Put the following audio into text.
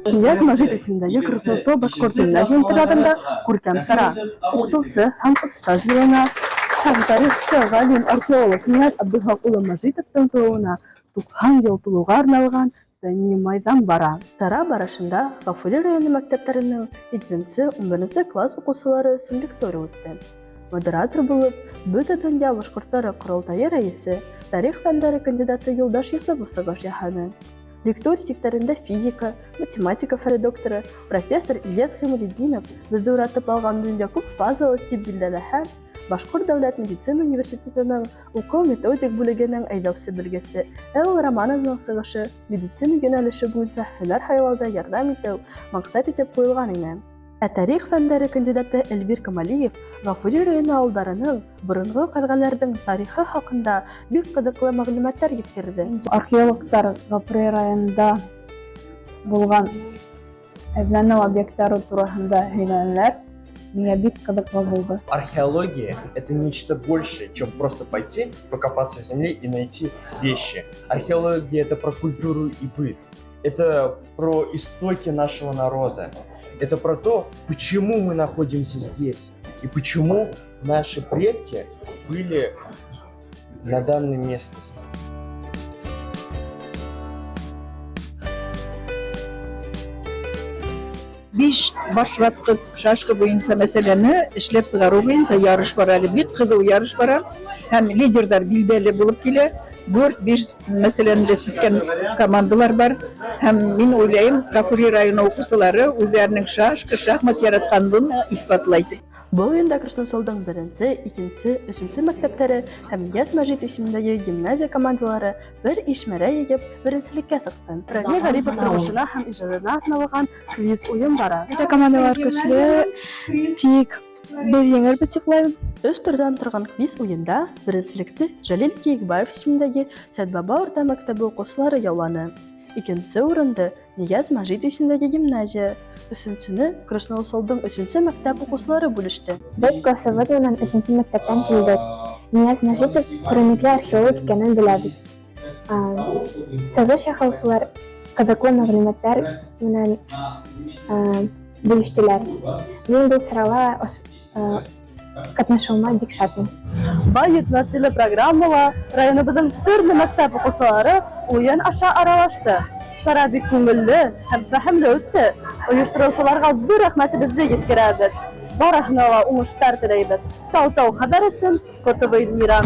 Нияз Мәжит исемендәге Красноусол башкорт гимназия-интернатында күркәм чара, Укытучы һәм остаз елына һәм тарихчы, галим, археолог Нияз Абделхак улы Мәжитовтың тууына 90 ел тулуга арналган фәнни майдан бара. Чара барышында Гафури районы мәктәпләренең икенче, унберенче класс укучылары өчен лекторий үтте. Модератор булып Бөтендөнья башкортлары корылтае рәисе, тарих фәннәре кандидаты Юлдаш Йосыпов чыгыш яһады. Лекторий секторында физика, математика фәне докторы, профессор Ильяс Гыймалетдинов безне уратып алган дөнья күп фазалы дип билгеләһә, Башкорт дәүләт медицина университетының уку-методик бүлегенең әйдәүче белгече Элла Романованың чыгышы медицина юнәлеше буенча һөнәр һайлауда ярдәм итү максат итеп куелган иде. Ә тарих фәннәре кандидаты Эльвир Камалиев Гафури районы авылдарының, борынгы кальгаләрнең тарихы хакында бик кызыклы мәгълүматлар җиткерде. Археологлар Гафури районында булган эзләнү объектлары турысында һөйләнәләр. Миңа бик кызыклы булды. Археология – это нечто большее, чем просто пойти, покопаться в земле и найти вещи. Археология – это про культуру и быт. Это про истоки нашего народа. Это про то, почему мы находимся здесь и почему наши предки были на данной местности. Биш башваткыч шашка буенча мәсьәләне эшләп чыгару буенча ярыш бара әле. Бик кызу ярыш бара һәм лидерлар билдәле булып килә. Дүрт, биш мәсьәләне дә чишкән командалар бар. Һәм мин уйлыйм, Гафури районы укучылары үзләренең шашка, шахмат яратканлыгын исбатлый. Бу уенда Красносолдың беренче, икенче, өченче мәктәпләре һәм Нияз Мәҗит исемендәге гимназия командалары бер иш мәрә егеп, беренчелеккә чыкты. Рәми Гарипов тормышына һәм иҗадына арналган квиз-уен бара. Бөтә командалар көчле, тик без җиңәрбез дип уйлыйм. Өч турдан торган квиз-уенда беренчелекне Җәлил Киекбаев исемендәге Сәтбаба урта мәктәбе укучылары яулады. Икенче урынды Нияз Мәҗит исемендәге гимназия, өченчене Красноусолдың өченче мәктәп укучылары бүлеште. Без классыбыз белән өченче мәктәптән килдек. Нияз Мәҗитов күренекле археолог икәнен беләбез. Чыгыш ясаучылар кызыклы мәгълүматлар белән бүлештеләр. Мин бу чарала катнашуыма бик шатмын. Бай йөкле телепрограммала районыбызның төрле мәктәп укучылары уен аша аралашты. Чара бик күңелле һәм фәһемле үтте. Оештыручыларга зур рәхмәтебезне җиткерәбез. Барысына ла уңышлар теләйбез. Тау-тау хәбәр өчен Котова Эльмира.